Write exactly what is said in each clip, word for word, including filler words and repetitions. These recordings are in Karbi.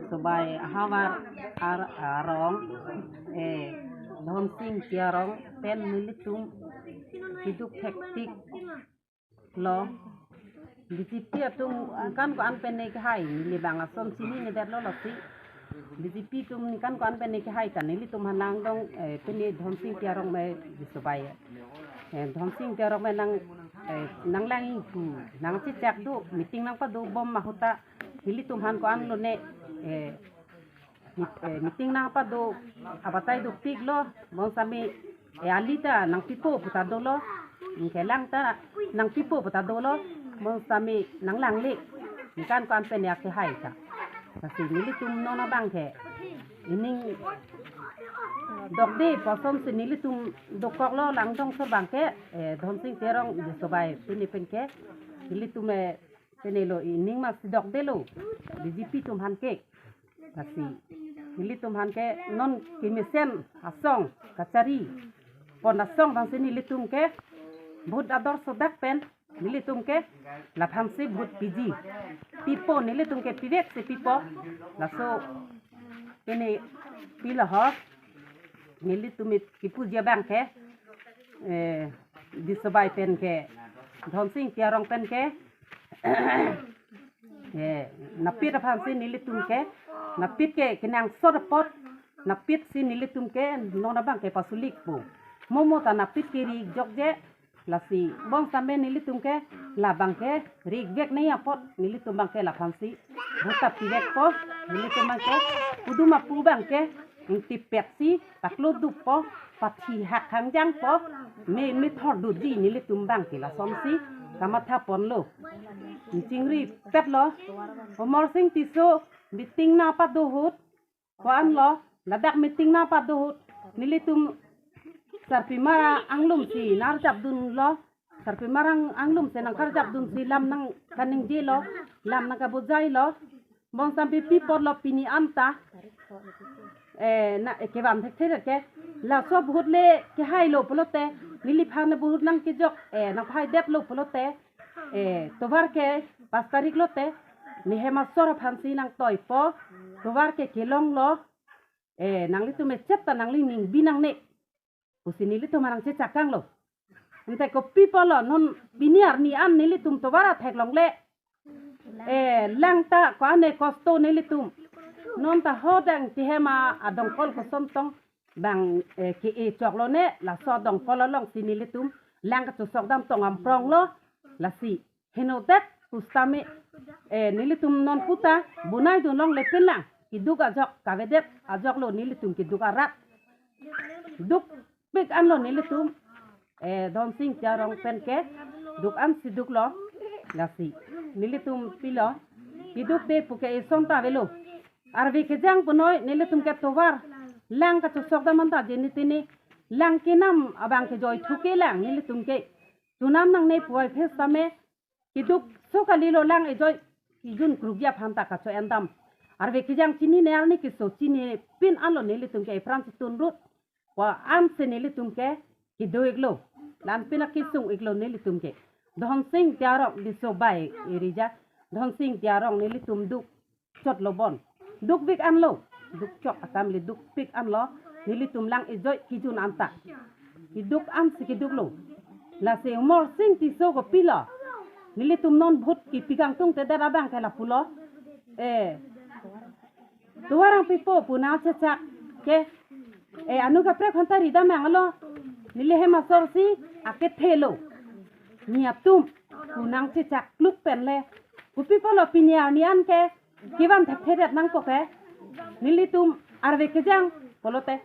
Sobai ahavar ar-, arong, eh, Dhonsing Teron pen nelitum keduk thektik lo. B J P atum ningkan ko-an pen ne kehai, neli bang ason chinine detlo lasi. B J P atum ningkan ko-an pen ne kehai ta nelitum hanang dong, eh, pen ne Dhonsing Teron me Disobai. Eh, Dhonsing Teron me nang, eh, nanglang ingpu, nangchechak do, meeting nangpadobom ahut ta, nelitum han ko-an lone, eh, meet-, eh, meeting nangpado abatai dopiklo, bonsitame, eh, ali ta nangpipo pu ta dolo, anke lang ta nangpipo pu ta dolo, bonsitame nanglangle, ningkan ko-an pen ne akehai ta. Lasi nelitum non abang ke, ining dokde pu asonsi nelitum dokoklo, langdong sor abang ke, eh, Dhonsing Teron Disobai pen ne pen ke, nelitum, eh, pen ne lo ining masi dokdelo, B J P atum han ke. Lasi nelitum han ke non kemesen asong kachari pon asong abangsi nelitum ke vote ador sodak pen nelitum ke laphansi vote piji. Pipo nelitum ke pivek si pipo. Laso pen ne pilo ho, nelitum kipuji abang ke, eh, Disobai pen ke, Dhonsing Teron pen ke, eh, napit aphansi nelitum ke, napit ke kenangsot apot, napit si nelitum ke non abang ke pasulik po. Mo mo ta napit keri jokje, lasi bonsitame nelitum ke labang ke rik vek nai apot nelitum abang ke laphansi vote ta pivekpo, nelitum abang ke pudum apu abang ke ingtipet si paklo duppo, pathi hak hangjangpo, me, methor doji nelitum abang ke lasonsi kamatha ponlo. Chingri petlo, Amarsing Tisso meeting nangpado ahut, ko-an lo, ladak meeting nangpado ahut, nelitum sarpimar anglum si nangarjapdunlo, sarpimar ang-, anglum si nangkarjapdun si lam nangkaningjelo, lam nangkabojailo, bonsitame pi apotlo pini anta, eh, na, eh, kevan thekthe ke, laso vote le kehailo pulote, neliphan vote nangkejok, eh, nangpahaidetlo pulote, eh, tovar ke pas tarik lote, ne hem asor aphansi nangtoipo, tovar ke kelonglo, eh, nanglitum echep ta nangli ning binangne pusi nelitum nangchechak tanglo. Ante kopi apotlo non pini arni an nelitum tovar athek longle, eh, lang ta ko-an ne kosto nelitum. Non ta hodang tihem adongkol koson tong bang, eh, ke-e choklo ne, laso adongkol alongsi nelitum lang kachosok dam tong ampronglo, lasi henodak pusitame, eh, nelitum non puta bonaidun longle pen lang keduk ajok kavedet ajoklo nelitum keduk arat. Dukpik anlo nelitum, eh, Dhonsing Teron pen ke duk ansi duklo, lasi nelitum pilo, keduk te puke ison ta avelo. Arve kejang punoi nelitum ke tovar lang kachosok dam anta jeni tini lang kenam abang ke joithu ke lang nelitum ke chonam nangne puvoiphit tame keduk so kalilo, lang ejoi kejun krukji aphan ta kacho-en dam. Arve kejang chinine arni keso chinine pin anlo nelitum ke epran si tunrut. Ko-ansi nelitum ke kedo-iklo. La-an pin akesung-iklo nelitum ke. Dhonsing Teron Disobai area. Dhonsing Teron nelitum duk chotlo bon. Dukpik anlo. Duk chok atam le dukpik anlo. Nelitum lang ejoi kejun anta keduk ansi keduklo. Lasi Amarsing Tisso kopilo, nelitum non vote kepi kangtungtedet abang ke lapulo. Eh, tovar nangpipo pu nangchechak ke, eh, anu kaprek aphanta ridam nanglo. Neli hem asor si akethelo. Niatum pu nangchechak kluk pen le, kopi apotlo pini arni an ke kevan thekthedet nangpo ke. Nelitum arve kejang pulote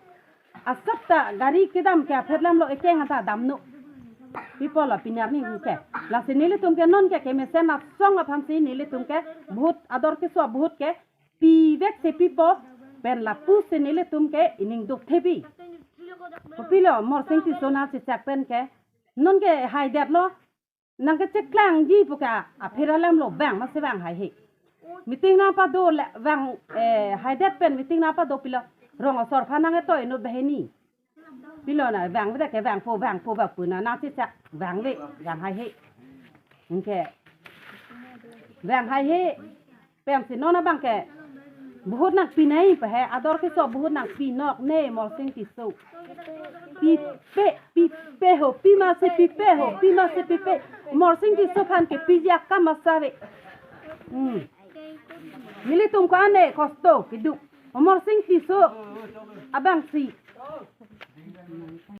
asap ta gari kedam ke aphet lamlo, ekeng anta damno. Pi apotlo pini arni ke. Lasi nelitum ke non ke kemesen asong aphansi nelitum ke vote ador keso vote ke pivek si pipo pen lapusi nelitum ke ining duk thepi. Kopilo Amarsing Tisso nangchechak pen ke non ke haidetlo. Nangkecheklangji pu ke apher alamlo, vang masi vang haihe. Meeting nangpado le vang, eh, haidet pen meeting nangpado pilo. Rong asor aphan nang-etoi inut banghini. Pilo na vangvedet ke vangpo vangpo ba pu na nangchechak vangve vang haihe. Anke vang haihe pensi non abang ke Vote nangpi nai pa he, ador keso vote nangpi nok ne Morsing Tisso. Pipe, pipe ho, pima si pipe ho, pima si pipe. Morsing Tisso aphan kepiji akam asave. Hmm. Nelitum ko ane kosto keduk. Morsing Tisso abang si.